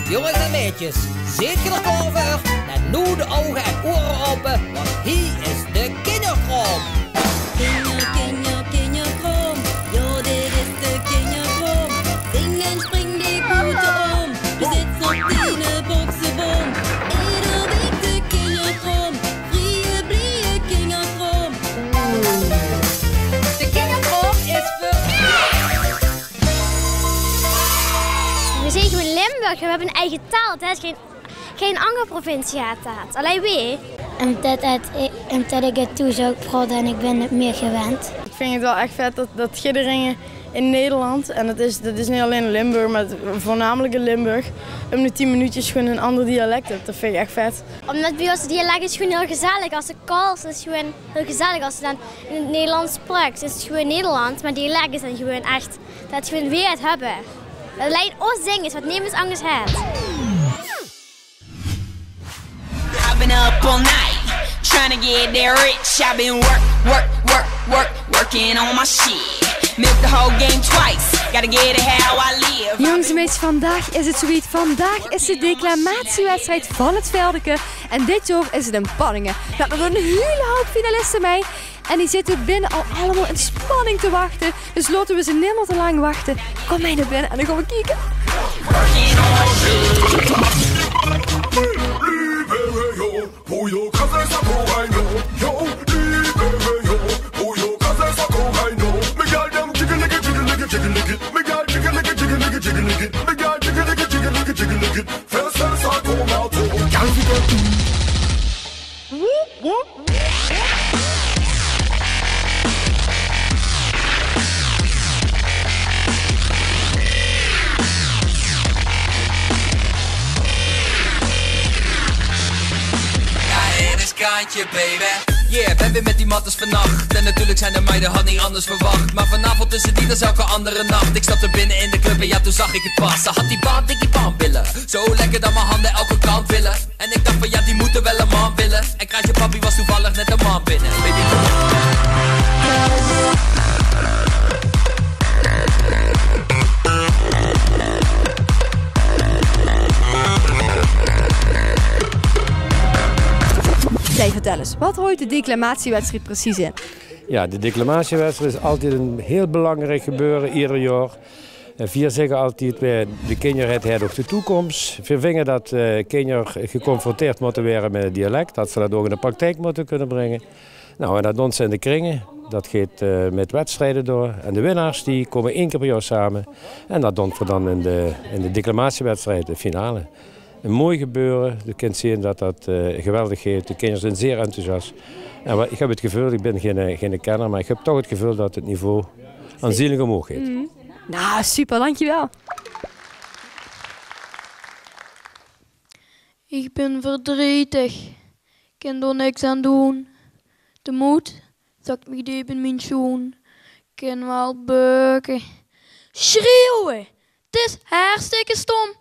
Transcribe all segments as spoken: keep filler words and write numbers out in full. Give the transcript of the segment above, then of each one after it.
Jónges en meidjes, zeet geer d'r klaor veur? Dan noe de ouge en oere aope, want hie is de Kinjerkraom. Kinjer, kinjer, kinjerkraom. Jao, dit is de Kinjerkraom. Zing en spring de boete óm. De zits op diene bokseboom. Eder week de Kinjerkraom. Vrieje, blieje Kinjerkraom. De Kinjerkraom is veur. Veer zeen gewoen Limburg, veer höbbe ein eige taal. Det haet gein, gein anger provincie haet det. Allein veer. Umdet het, umdet ik het thoes ouk praot en ik bin het mier gewend. Ik vind het wel echt vet dat, dat gidde ringe in Nederland, en dat is, dat is niet alleen in Limburg, maar het, voornamelijk in Limburg, om de tien minuutjes gewoon een ander dialect hebt. Dat vind ik echt vet. Umdet bie ós 't dialek is gewoen hiel gezellig. Es se kals, is 't gewoen hiel gezellig. Es se dan in 't Nederlands spraoks, is 't gewoen Nederland, mer dialek is dan gewoen ech det gewoen veer 't höbbe. Det allein ós ding is, waat nemes angers haet. I've been up all night, trying to get that rich. I've been work, work, work, work, working on my shit. Milk the whole game twice, gotta get it how I live. Jónges en meidjes, vandaag is het zoewied. Vandaag is de declamatiewedstrijd van het Veldeke. En dit jaor is het in Panninge. Dao doon 'n hiel houp finaliste mei. En die zitte binne al allemaol in spanning te wachte. Dus laote we ze nimmer te lang wachte. Kom mei nao binne en dan gaon we kieke. Ja, het is Kraantje, baby. Yeah, ben weer met die mattes vannacht. En natuurlijk zijn de meiden, had niet anders verwacht. Maar vanavond tussen die, dat is elke andere nacht. Ik stapte binnen in de club en ja, toen zag ik het pas. Ze had die bam, diggy bam billen. Zo lekker dat mijn handen elke kant willen. En ik dacht van ja, die moeten wel een man willen. En Kraantje papi was toevallig net een man binnen. Baby, kom op. Thei, vertel ens, waat houwt de declamatiewedstrijd precies in? Ja, de declamatiewedstrijd is altijd een heel belangrijk gebeuren, ieder jaar. En veer zègke altied, veer, de kinjer, het, het ouk de toekoms. Veer vinge det, eh, kinjer geconfronteerd mótte waere mit het dialect, det ze det ouk in de praktijk mótte kunne bringe. Nou, en det doon ze in de kringe. Det geit, eh, mit wedstrieje door. En de winnaars, die kómme ein kier per jaor same. En det doon veer dan in de, in de declamatiewedstrijd, de finale. Ein mooi gebeure. Ge kint zeen det det, eh, geweldig geit. De kinjer zeen zeer enthousiast. En wa-, ich höb 't geveul, ich bin geine, geine kenner, mer ich höb toch 't geveul det 't niveau aanzienlik omhoog geit. Mhm. Nou, super, dankjewel. Ich bin verdrietig, kin d'r niks aan doon. De mood zak mich deep in mien sjoon. Kin waal beuke. Sjrieuwe, 't is hartstikke stom.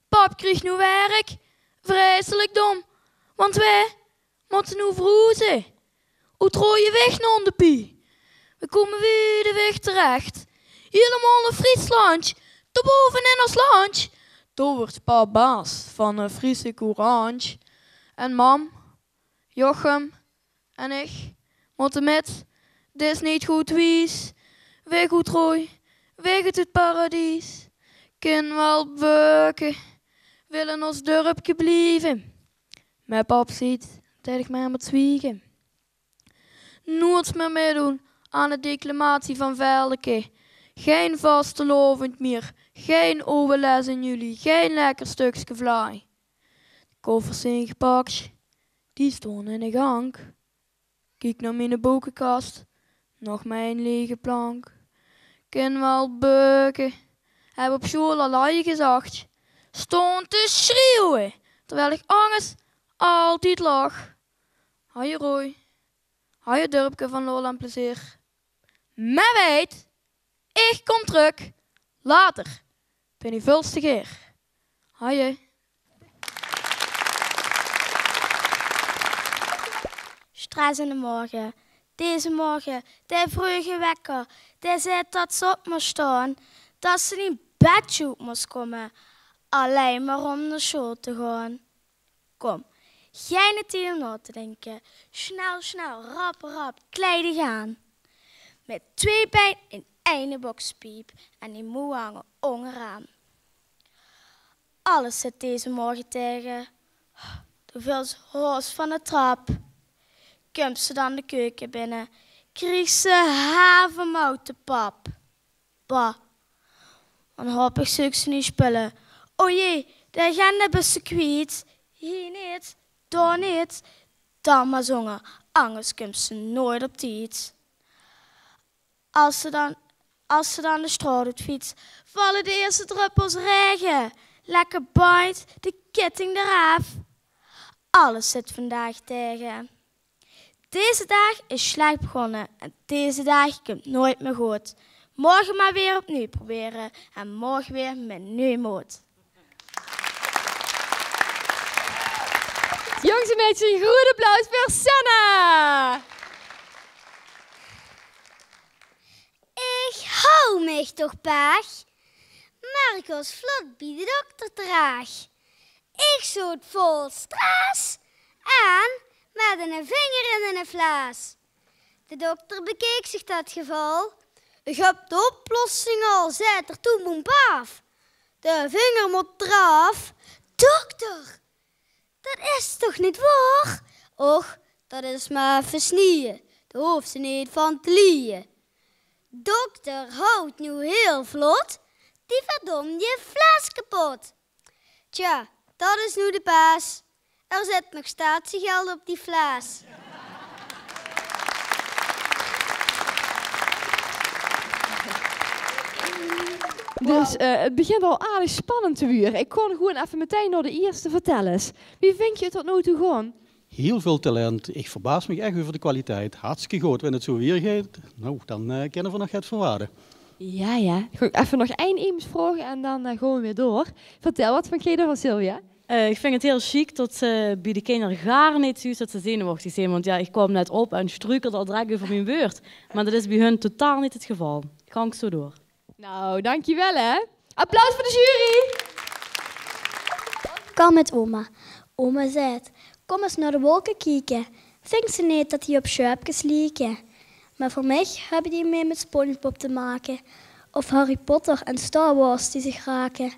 Pap krieg noe werk, vreiselik dom. Want wae mót noe verhoeze? Oet Rooieweg nao de Pie. We kómme wied weg terech. Hielemaol in Frieslandj, dao bove in ós landj. Dao wuuert pap baas van de Friese Courantj. En mam, Jochem en ich mótte mit, 't is neet good wies. Weg oet Rooj, weg oet 't paradies. Kin waal beuke, wille in ós dörpke blieve. Mer pap zeet det ich mer mót zwiege. Noeats mier mitdoon aan de declamatie van Veldeke. Gein vastelaovendj mier, gein O L S in juli, gein lekker stökske vlaai. De koffers zeen gepak, die staon in de gank. Kiek nao miene boekekas, nog mer ein lege plank. Kin waal beuke, höb op sjool al haje gezag. Staon te sjrieuwe, terwiel ich angers altied lach. Haje Rooj, haje dörpke van lol en plezeer. Mer weit, ich kóm trök. Later. Bin ich väöls te geer. Haje. Stress in de morge. Deze morge, de vreuge wekker, dae zaet det se op mós staon, det se in bedje oet mós kómme. Allein mer óm nao sjool te gaon. Kóm, geine tied óm nao te dinke. Snel, snel, rap, rap, kleid dich aan. Mit twee bein in eine bokspiep en die moewe hange óngeraan. Alles zit deze morge taege. Doe vils haos van de trap. Kums se dan de keuke binne, kriegs se havermoutepap. Bah, wanhaopig zeuks se nuuj spulle. O jee, de agenda bis se kwiet. Hie neet, dao neet. Dan mer zónger, angers kums se noeit op tied. As se dan, as se dan de straot oet fiets, valle de eerste druppels raege. Lekker bite, de kitting d'raaf. Alles zit vandaag taege. Deze daag is slech begónne en deze daag kump noeit mier good. Morge mer weer opnuuj probere en morge weer mit nuuj mood. Jónges en meidjes, ein groeat applaus veur Senna! Ich haw mich toch pech, mer ich waas vlot bie de dokter terech. Ich zoot vol stress en mit eine vinger in eine fles. De dokter bekeek zich det geval. "Ich höb de oplossing al," zaet 'r toen, boem, baaf. "De vinger mót d'raaf." "Dokter, det is toch neet waor?" "Och, det is mer effe snieje, dao hoof se neet van te lieje." Dokter haw noe hiel vlot die verdomde fles kepot. Tja, det is noe de pes. D'r zit nog statiegeld op die fles. Dus, eh, het begint al aardig spannend te waere. Ich gaon gewoeën effe metein nao de eerste vertellers. Wie vinjs se het tot noe toe gaon? Hiel väöl talent. Ich verbaas mich ech euver de kwaliteit. Hartstikke good. Wen het zoe wiejer geit, noe, dan, eh, kinne v'r nog get verwachte. Jao, jao. Good, effe nog ein emes vraoge en dan, eh, gaon v'r weer door. Vertèl, waat vinjs se d'rvan, Sylvia? Eh, ich vinj het hiel sjiek det ze bie de kinder gaar neet zuus det ze zenuwechtig zeen. Want jao, ich kwaam net op en struikelde al drek euver mien wäörd. Mer det is bie hun totaal neet het geval. Gank zoe door. Nou, dankjewel hè. Applaus veur de jury. Kan mit oma. Oma zaet: "Kóm ins nao de wolke kieke. Vinjs se neet det die op sjeupkes lieke? Mer veur mich höbbe die mieë mit SpongeBob te make of Harry Potter en Star Wars die zich rake."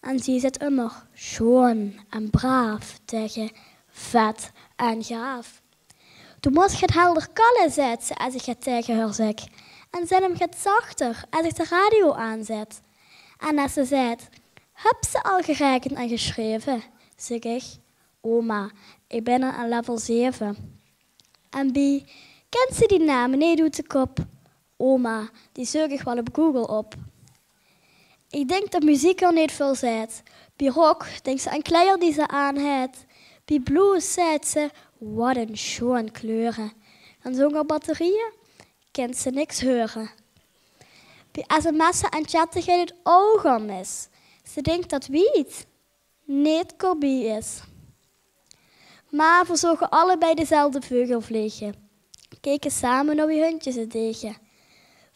En zie zaet ummer sjoeën en braaf taege vet en gaaf. "Doe mós get helder kalle," zaet ze, es ich get taege häör zèk. "En zèt 'm get zachter es ich de radio aanzèt." En es ze zaet: "Höbs se al geraekend en gesjreve?" zèk ich: "Oma, ich bin al aan level zeve." En bie: "Kins se die name neet oet de kop?" "Oma, die zeuk ich waal op Google op." Ich dink det meziek häör neet väöl zaet. Bie rock dinks se aan kleier die ze aan haet. Bie blues zaet ze: "Waat ein sjoeën kleure." En zónger batterieë kins se niks heure. Bie sms'e en chatte geit het ouch al mis. Ze dinkt det wied neet kobie is. Mer v'r zoge allebei dezelfde veugel vlege. Keke same nao wie hundjes het dege.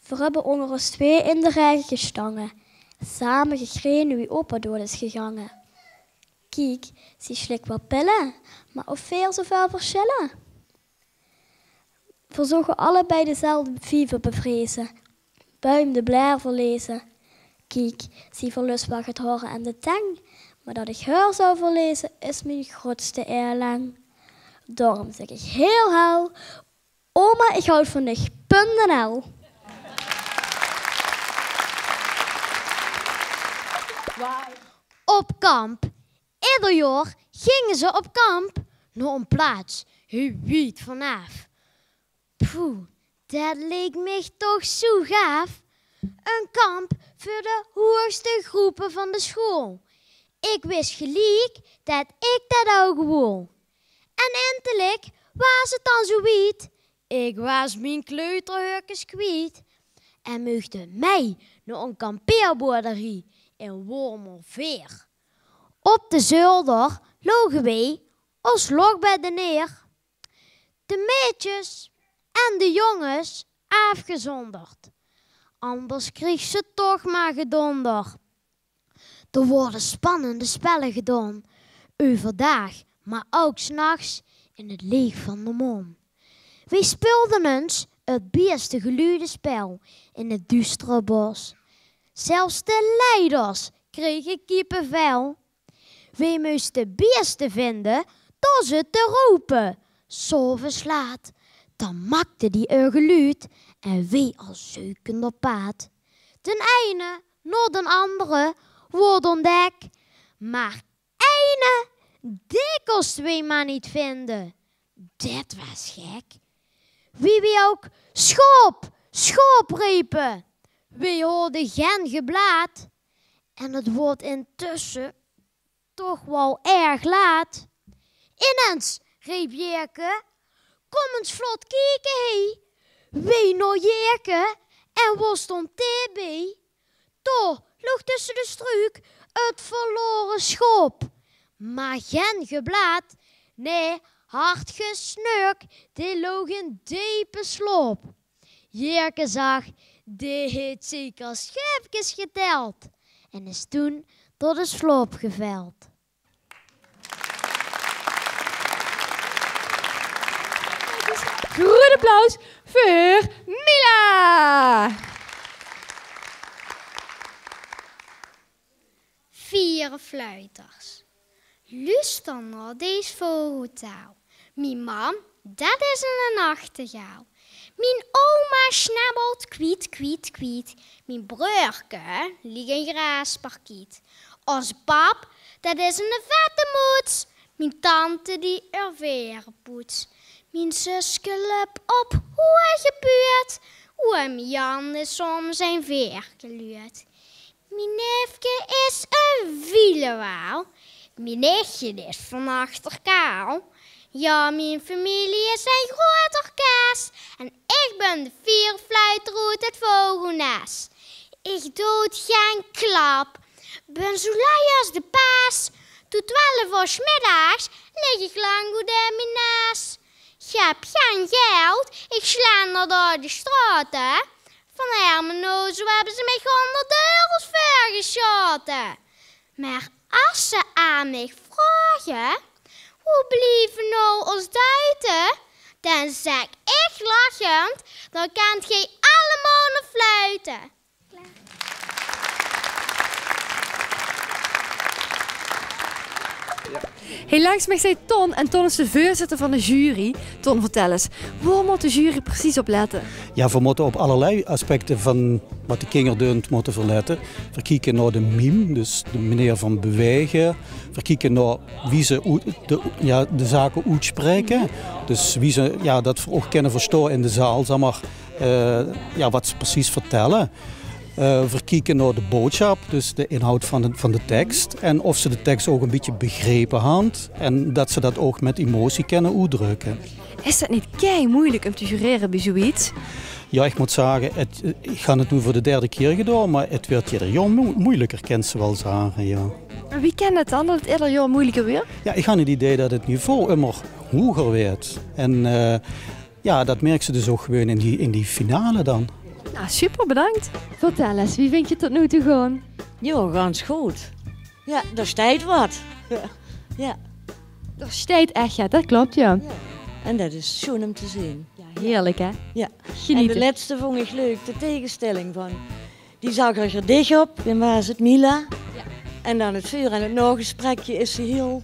V'r höbbe ónger ós twee in de raege gestange. Same gegrene wie opa doed is gegange. Kiek, zie slik waal pille, mer of veer zoeväöl versjille? V'r zoge allebei dezelfde viever bevreze. Buim de blaer verleze. Kiek, zie verlus waal get haore en de teng. Mer det ich häör zou verleze, is mien groetste erlang. Daorum zèk ich hiel hel: "Oma, ich haoj van dich, punt N L." Op kamp. Ieder jaor ginge ze op kamp nao ein plaats hiel wied vanaaf. Poeh, det leek mich toch zoe gaaf. Ein kamp veur de hoegste groepe van de sjoeël. Ich wis geliek det ich det ouch wól. En eindelik waas het dan zoe wied. Ich waas mien kleuterhäörkes kwiet. En mochte mei nao ein kampeerboerderie in Wormerveer. Op de zölder loge weej ós lochbedde neer. De meidjes en de jónges aafgezónderd. Anders kriegs se toch mer gedónder. D'r woorte spannende spelle gedaon, euverdaag, mer ouk 's nachs in 't leech van de maon. Weej speulde ins 't bieëste geluudespel in 't duustere bos. Zelfs de leiders krege kiepevel. Weej móste bieëste vinde door ze te rope, 's aoves laat. Dan maakde die e geluud en weej al zeukend op paad. Den eine nao den andere woort ontdek, mer eine, dae kóste weej mer neet vinde. Det waas gek. Wie weej ouk: "Sjaop, sjaop!" repe, weej hoorde gen geblaat. En 't woort intösse toch waal erg laat. Inens reep Jeerke: "Kom ins vlot kieke, hé!" Weej nao Jeerke en woa stóng dae beej? Dao loog tösse de struuk 't verlaore sjaop. Mer gen geblaat, nae, hard gesnurk, dae loog in depe slaop. Jeerke zag: "Dae haet zeker sjaepkes geteld," en is toen tot in slaop geveld. Groet applaus veur Mila! Veer fluiters. Luuster nao dees vogeltaal. Mien mam, det is 'ne nachtegaal. Mien oma snabbelt kwiet, kwiet, kwiet. Mien breurke liek in graasparkiet. Ós pap, det is 'ne vette moets. Mien tante die eur veer poets. Mien zuske löp op hoge buurt. Oom Jan is óm zien veer geluurd. Mien neefke is 'n wielewaal. Mien nichtje is van achter kaal. Jao, mien femilie is ein groot orkes. En ich bön de vierfluiter oet 't vogelnes. Ich doot gen klap, bön zo lui as de pes. Toet twelf oor 's middags lig ich lang good in mien nes. Ich höb gen geld, ich slender door de straote. Van Hermano, zo höbbe ze mich hónderd euro's veurgesjaote. Mer as ze aan mich vraoge: "Wo blieve noe ós duite?" dan zèk ich lachend: "Dan kènt geej allemaol nao fluite." Hé, langs mich zit Ton en Ton is de veurzitter van de jury. Ton, vertèl ins, woa mót de jury precies op lètte? Jao, veer mótte op allerlei aspecte van wat de kinger dunt mótte veer lètte. Veer kieke nao de miem, dus de meneer van bewaege. Veer kieke nao wie ze oet-, de, jao, de zake oetspraeke. Dus wie ze, jao, det veer ouch kinne verstaon in de zaal, zag mer, eh, jao, wat ze precies vertèlle. Eh, veer kieke nao de boodsjap, dus de inhoud van de, van de teks. En of ze de teks ouch e bietje begrepe hant. En det ze det ouch mit emotie kinne oetdrökke. Is det neet kei meujelik óm te jurere bie zoiets? Jao, ich mót zage, 't, ich han 't noe veur de derde kier gedaon, mer 't weurt eder jaor moe-, meujelieker, kins se waal zage, jao. Mer wie kèn det dan, det 't eder jaor meujelieker weurt? Jao, ich han 't idee det 't niveau ummer hoeger weurt. En, eh, Jao, det merks se dus ouch gewoon in die, in die finale dan. Nou, super, bedank. Vertèl ins, wie vinjs se 't tot noe toe gaon? Jao, gans good. Jao, d'r steit wat. Jao. D'r steit ech, jao, det klop, jao. Jao. En det is sjoen óm te zeen. Jao, heerlik, hè? Jao. Geniete. En de lètste vónj ich leuk, de taegesjtèlling van Die zag d'r dich op, en waas 't Mila. Jao. En dan 't veur- en 't naogesprekske is ze hiel,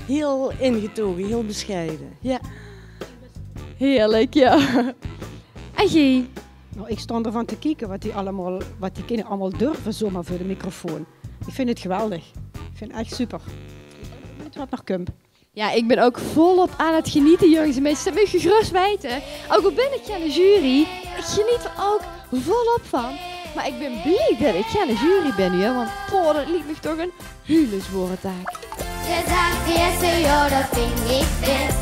hiel ingetoge, hiel besjeie. Jao. Heerlik, jao. En geej? Nou, ich stóng d'rvan te kieke wat die allemaol, wat die kinjer allemaol durve zomer veur de microfoon. Ich vinj 't geweldig. Ich vinj 't ech super. Benieuwd wat nog kump. Jao, ich bön ouch volop aan 't genete, jónges en meisjes. Det mós geej gerös weite. Ouch al bön ich geine jury, ich geneet d'r ouch volop van. Mer ich bön blie det ich geine jury bön, huur. Want, poeh, det liek mich toch ein hiel zwaore taak. Gezag, 't ierste jaor, det vinj ich bès.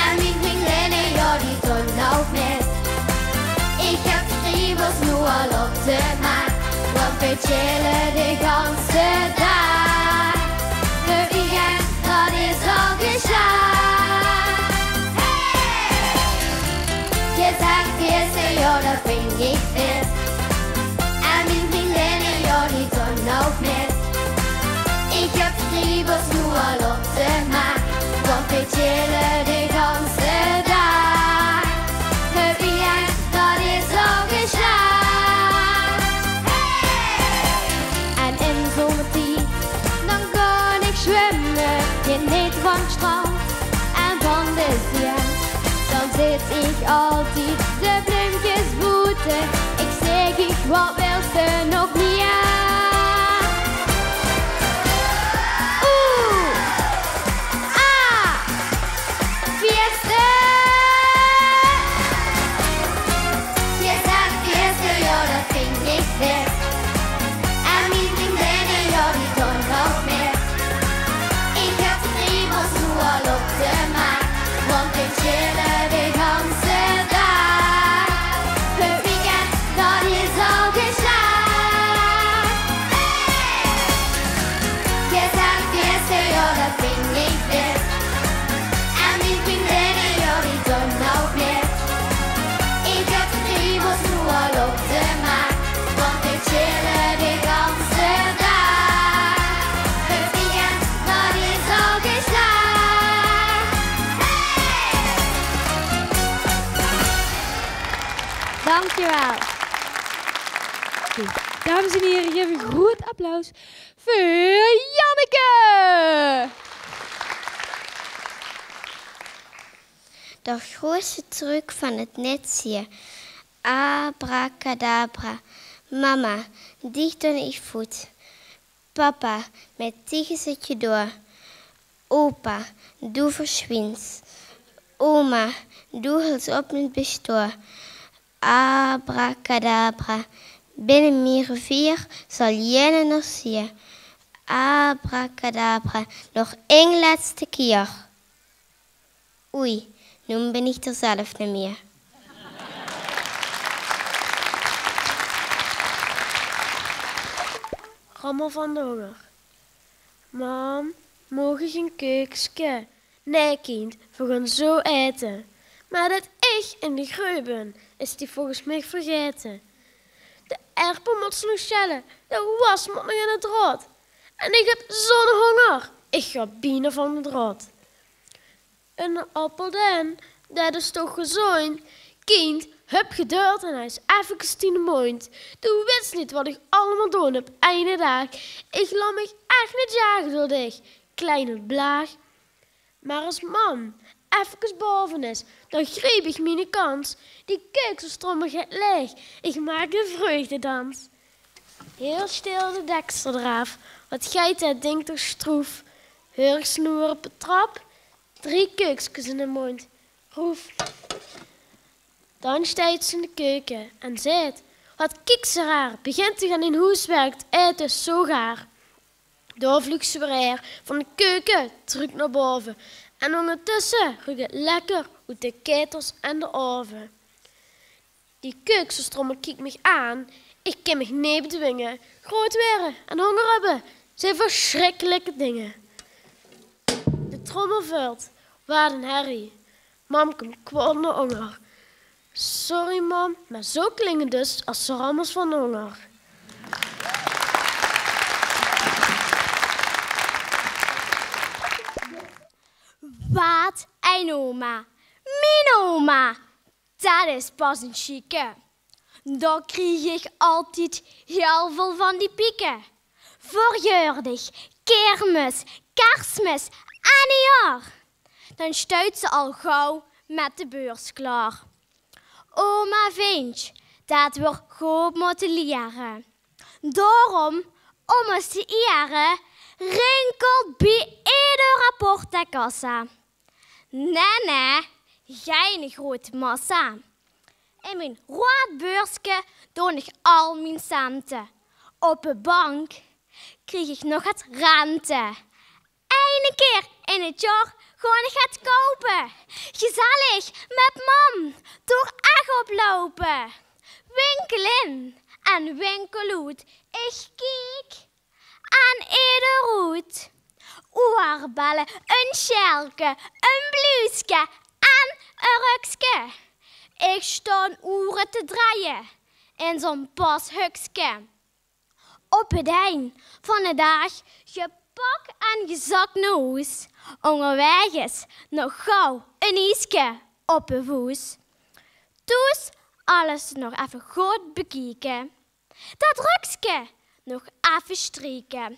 En mien vriendinne, jao, die doon ouch mit. Ich höb de sjrievers noe al op de maat, want veer chille de ganse daag. Veur weekend, det is al geslaag. Hey! Gezag, 't ierste jaor, det vinj ich bès. En mien vriendinne, jao, die doon ouch mit. Op de maak, want we chillen de ganse daag. Het weekend, dat is al geslaagd. Hey! En in zomertied, dan kan ik zwemmen. Geniet van het strand en van de zee. Dan zit ik altijd de bloemkes boete. Ik zeg, ik, wat wil ze nog meer? Oeh! Ah! Fieste! Fiesta, fiesta, ja, dat vind ik best. En mijn vriendinnen, ja, die doen ook mee. Ik heb de kriebels nu al op de maag, want we chillen de ganse daag. Het weekend, dat is al geslaagd. Hey! Fiesta, fiesta, ja, dat vind ik best. En mijn vriendinnen, ja, die doen ook mee. Ik heb de kriebels nu al op de maag, want we chillen de ganse daag. Het weekend, dat is al geslaagd. Hey! Dankjewel. Dames en heren, geef een groot applaus voor Janneke. De grootste truc van het netsje. Abracadabra. Mama, dich doon ich voet. Papa, mit dich is het gedoor. Opa, doe verswiens. Oma, doe hils op mit bestoor. Abracadabra, binne mien revier zal jenne nog zieë. Abracadabra, nog één lètste kier. Oei, noe bin ich d'r zelf neet mieë. Rammel van de honger. Mam, maog ich ein keukske? Nae, kind, veer gaon zo aete. Mer det ich in de greu bin, is die volges mich vergaete. De erpel mót ze nog sjelle, de was mót nog in 't raod. En ich höb zo'n honger, ich gaon bienao van de draod. Eine appel den, det is toch gezoond? Kind, höb geduld en haes effekes diene móndj. Doe wits neet waat ich allemaol doon op eine daag. Ich laot mich ech neet jage door dich, kleine blaag. Mer es mam effekes baove is, dan griep ich miene kans. Die keuksestrommel geit laeg, ich maak de vreugdedans. Hiel sjtil de deksel d'raaf, waat geit det dink toch sjtroef. Heur ich snoere op de trap, drie keukskes in de móndj. Roef. Dan sjteit ze in de keuke en zaet: "Waat kieks se raar, begint toch aan dien hoeswerk, 't aete is zo gaar." Dao vluug ze weer haer van de keuke trök nao baove. En óngertösse ruuk 't lekker oet de kaetels en de aove. Die keuksestrommel kiek mich aan, ich kin mich neet bedwinge. Groot waere en honger höbbe zeen versjrikkelike dinge. De trommel vult, waat ein herrie. Mam kump kwaod nao ónger. Sorry mam, mer zo klinge dus es ze rammels van de honger. Waat ein oma. Mien oma. Det is pas ein sjieke. Dao krieg ich altied hiel väöl van die pieke. Verjaordaag, kermis, kersmis en niejaor. Dan sjtuit ze al gaw mit de beurs klaor. Oma vindj det veer good mótte liere. Daorum, óm ós te iere, rinkelt bie eder rapport de kassa. Nae, nae, geine groete massa. In mien roead beurske doon ich al mien cente. Op de bank krieg ich nog get rente. Eine kier in 't jaor gaon ich get koupe. Gezellig mit mam door Ech op loupe. Winkel in en winkel oet, ich kiek aan eder hoed. Oerbelle, ein sjelke, ein bluuske en ein rökske. Ich sjtaon oere te dreie in zo'n pashökske. Op 't ein van de daag ge-, Pak en gezak nao hoes. Óngerwaeg is nog gaw ein ieske op de voes. Thoes alles nog effe good bekieke. Dat rökske nog effe strieke.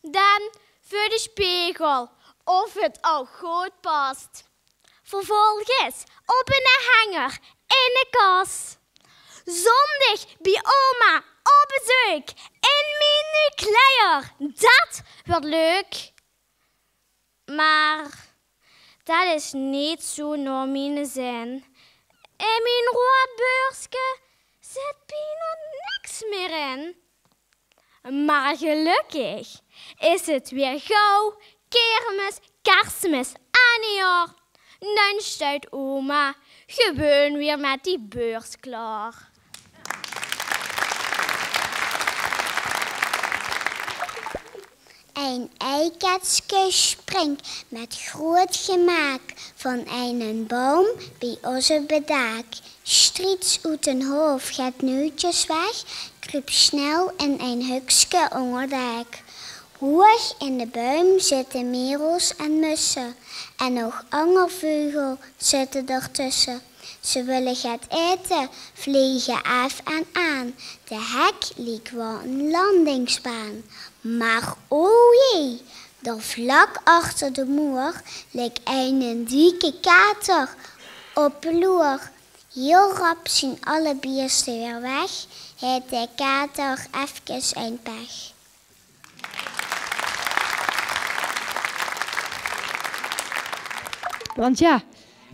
Dan veur de spegel of 't al good pas. Vervolges op eine henger in de kas. Zóndig bie oma op bezeuk in mien nuuj kleier. Dat weurt leuk. Mer dat is neet zoe nao miene zin. In mien roead beurske zit bienao niks mier in. Mer gelökkig is 't weer gaw kermis, Kersmis en niejaor. Dan steit oma gewoon weer mit die beurs klaor. Ein eiketske springk mit groeat gemaak van einen boum bie ós op 't daak. Striets oet den haof get nuutjes weg, kruup snel in ein hukske ónger dek. Hoeg in de boum zitte merels en musse en nog anger veugel zitte d'r tösse. Ze wille get aete, vlege aaf en aan. De hek liek waal ein landingsbaan. Mer o jee, dao vlak achter de moer lik eine dikke kater op de loer. Hiel rap zien alle bieëste weer weg, haet de kater efkes ein pech. Want ja,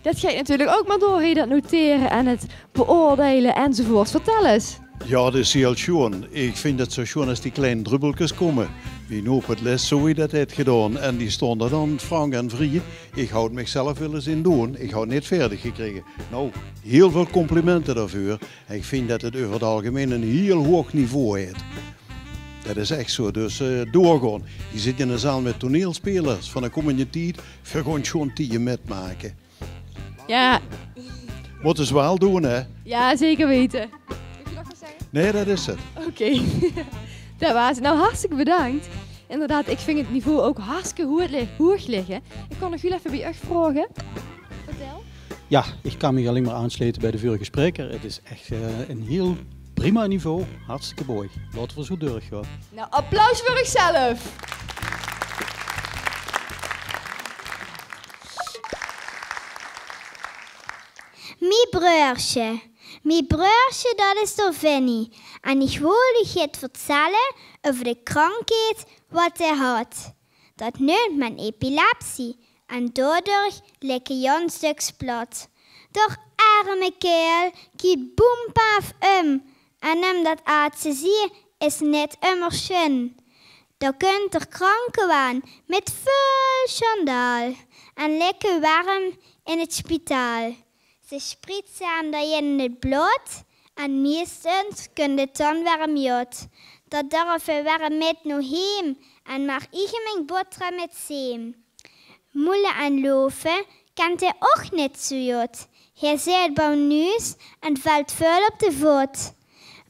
dat geit natuurlik ouk mer door, hè, dat notere en 't beoordeile enzovoort. Vertel ens. Ja, dat is hiel sjoean. Ich vinj 't zo sjoean es die klein drubbelkes kómme. Wie noe op 't les, zo wie dat haet gedaon. En die stónge dan frank en vrie. Ich haw 't mich zelf wille zeen doon. Ich haw 't neet veerdig gekrege. Nou, hiel väöl complimente daoveur. Ich vinj dat 't euver 't algemein ein hiel hoeg niveau haet. Dat is ech zo. Dus, eh, doorgaon. Hie zit in de zaal mit toneelspelers van de kómmende tied. V'r gaon sjoean tieje mitmake. Ja. Mótte ze waal doon, hè? Ja, zeker wete. Nae, dat is 't. Oké. Dat waas 't. Nou, hartstikke bedankt. Inderdaad, ich vinj 't niveau ouk hartstikke hoeg li-, hoeg ligke. Ich kan nog hiel effe bie uch vraoge. Vertel. Ja, ich kan mich allein mer aansloete bie de vörige spreker. 't Is ech, eh, ein hiel prima niveau. Hartstikke mooi. Laote v'r zo doorgaon. Nou, applaus veur uch zelf. Mie breursje. Mie breursje, dat is d'r Vinnie. En ich wol uch get vertelle euver de krankheid wat hae hat. Dat neumt me epilepsie en daodurch lik e jans stöks plat. D'r erme kaerel kiek boem paaf um en um dat aadse zie is net ummer sjun. Dao kunt d'r kranke waan mit väöl sjandaal en lekker werm in 't spitaal. Ze sprietse 'm dao in 't blod en miestens kunt 't dan weer mjot. Dao durf 'r weer mit nao heem en maag ich 'm mien boterham mit zeem. Moele en love kent 'r och net zo jot. Hae zit bauw nuus en velt väöl op de vot.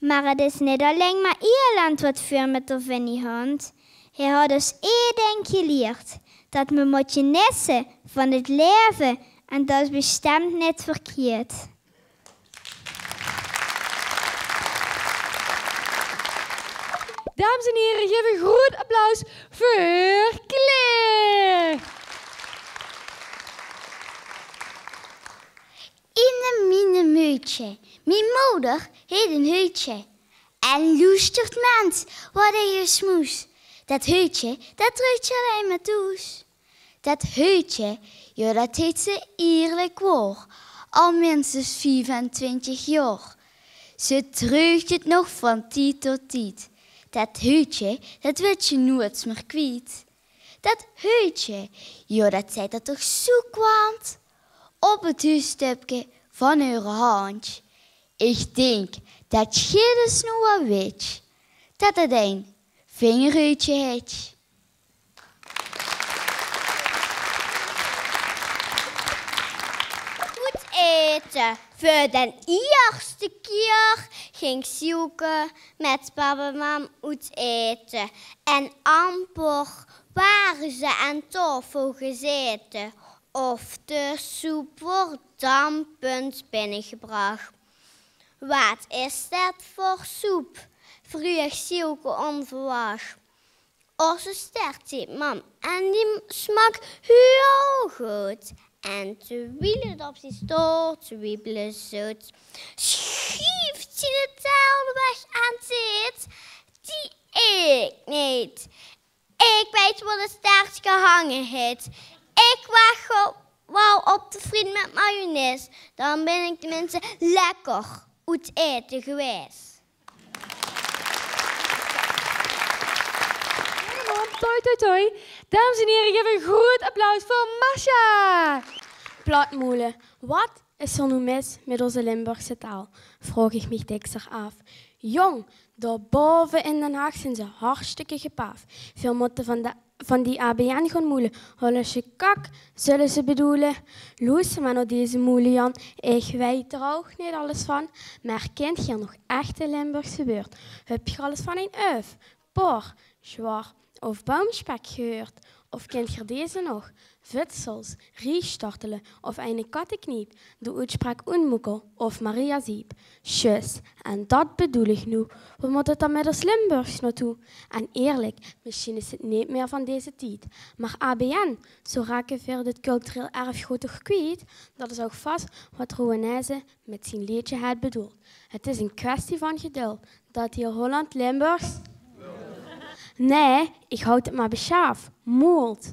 Mer 't is net allein mer ellend wat v'r mit d'r Vinnie hant. Hae hat os ee dink gelierd, dat me mot genisse van 't laeve en dat is bestemd net verkierd. Dames en hiere, gaef e groet applaus veur Claire. Inne miene meutje. Mien moder heet ein heutje. En loestert mens, wat e gesmoes. Dat heutje, dat dreug ze allein mer thoes. Dat heutje, jao, dat heet ze ierlik waor, al minstens viefentwintig jaor. Ze dreug 't nog van tied tot tied. Dat heutje, dat wurt ze noeits mier kwiet. Dat heutje, jao, dat zit d'r toch zoe kwant op 't huusdöpke van eure handj. Ich dink dat geer dus noe waal witj dat 't ein vingerheutje heet. Good aete, Veur den ierste kier ging Sielke mit pap en mam oet ete. En amper wore ze aan taofel gezaete, of de soep woort dampend binnegebrach. "Waat is det veur soep?" vroog Sielke onverwach. "Osse stert," zag mam, "en die smak hiel good." En terwiel 't op zien staot wiebele zoot, sjuuf zien 't tel weg en zeet: "Die eet ik neet. Ik weit wo de stert gehange haet. Ik wach wel op de friet mit mayonaise. Dan bin ik tenminste lekker oet ete gewaes." Toi, toi, toi. Dames en hiere, gaef ein groeat applaus veur Masha. Platmoele, wat is d'r noe mis mit ozze Limburgse taal, vraog ich mich dèkser aaf. Jóng, dao baove in Den Haag zeen ze hartstikke gepaaf. Veer mótte van de, van die A B N gaon moele. Hollandsje kak, zulle ze bedoele. Loester mer nao deze moele, Jan. Ich weit d'r ouch neet alles van, mer kint geer nog echte Limburgse wäörd? Höb geer alles van ein uif, poor, zwaor of boumspek geheurd? Of kint geer deze nog? Vitsels, riestartele of eine kattekniep, de oetspraak oenmoekel of Maria Ziep. Zjus, en dat bedoel ich noe. Veer mótte d'r mit ós Limburgs naotoe. En ierlik, mesjien is 't neet mieë van deze tied, mer A B N, zo rake veer dit cultureel erfgood toch kwiet? Dat is ouch vas wat Roeneeze mit zien leedje haet bedoeld. 't Is ein kwestie van geduld dat hiel Holland Limburgs... Nae, ich haoj 't mer besjaaf. Moelt.